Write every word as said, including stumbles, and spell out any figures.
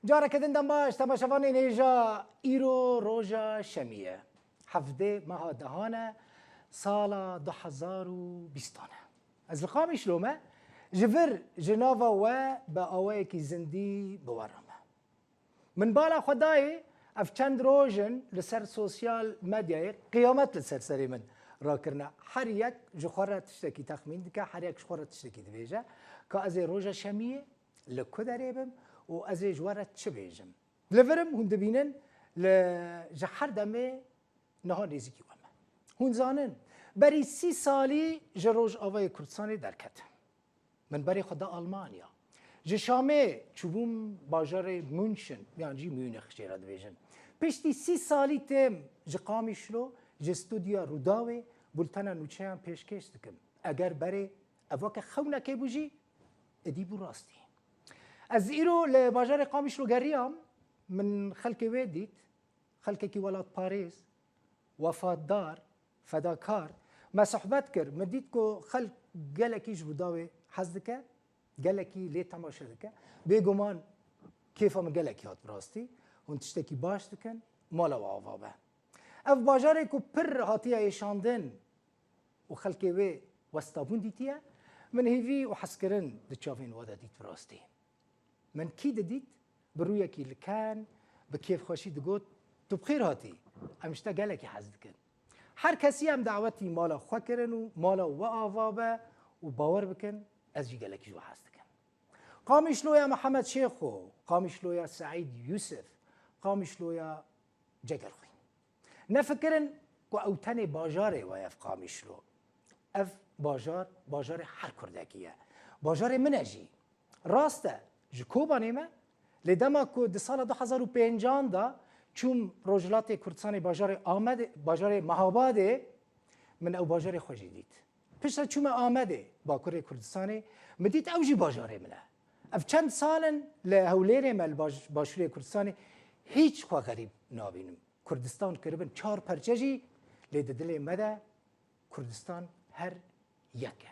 Careke din dem baş, temaşevanên hêja, îro roja şemî ye. Hevdê meha dehan e, sala du hezar û bîstan e. Ez li Qamişlo me, ji vir ji nava we bi awayekî zindî bi we re me. Min bala xwe dayê, ev çend roj in li ser sosyal medyayê qiyamet li ser serê min rakirine. Her yek ji xwe re tiştekî texmîn dike, her yek ji xwe re tiştekî dibêje. Ka ez ê roja şemiyê li ku derê bim û ez ê ji we re çi bêjim? Li vir im, hûn dibînin, li, ji her demê niha nêzîkî we me. Hûn zanin, berî sî salî ji Rojavayê Kurdistanê derket. Min berê xwe da Almanya. Ji Şamê çûbûm bajarê München, yan jî Munich jê re dibêjin. Piştî sî salî têm ji Qamişlo, ji stûdyoya Rûdawê bultena nûçeyan pêşkêş dikim. Eger berê ev weke xewnekê bû jî, êdî bû rastî. Ez îro li bajarê Qamişlo geriyam, min xelkê wê dît, xelkekî welatparêz, wefatdar, fedakar. Me sohbet kir, min dît ku xelk gelekî ji Rûdawê hez dike, gelekî lê temaşe dike. Bêguman kêfa min gelekî hat bi rastî. Hûn tiştekî baş dikin, mala we ava be. Ev bajarê ku pir hatiye êşandin û xelkê wê westabûn dîtiye, min hêvî û hezkirin di çavên we de dît bi rastî. Min kî didît, bi rûyekî liken, bi kêfxweşî digot, "Tu bi xêr hatî, em ji te gelekî hez dikin." Her kesî em dawetî mala xwe kirin û mala we ava be û bawer bikin, ez jî gelekî ji we hez dikim. Qamişloya Mihemed Şêxo, Qamişloya Seîd Yûsif, Qamişloya Cegerxwîn. Nefikirin ku ew tenê bajarê we ye ev Qamişlo. Ev bajar, bajarê her Kurdekî ye. Bajarê min e jî. Rast e, ji Kobanê me, lê dema ku di sala du hezar û pêncan de çûm Rojhilatê Kurdistanê bajarê Amedê, bajarê Mehabadê, min ew bajarê xwe jî dît. Piştre çûme Amedê, Bakurê Kurdistanê, min dît ew jî bajarê min e. Ev çend sal in li Hewlêrê me, li baş-, Başûrê Kurdistanê, hîç xwe xerîb nabînim. Kurdistan kiribin çar perçe jî, lê di dilê me de Kurdistan her yek e.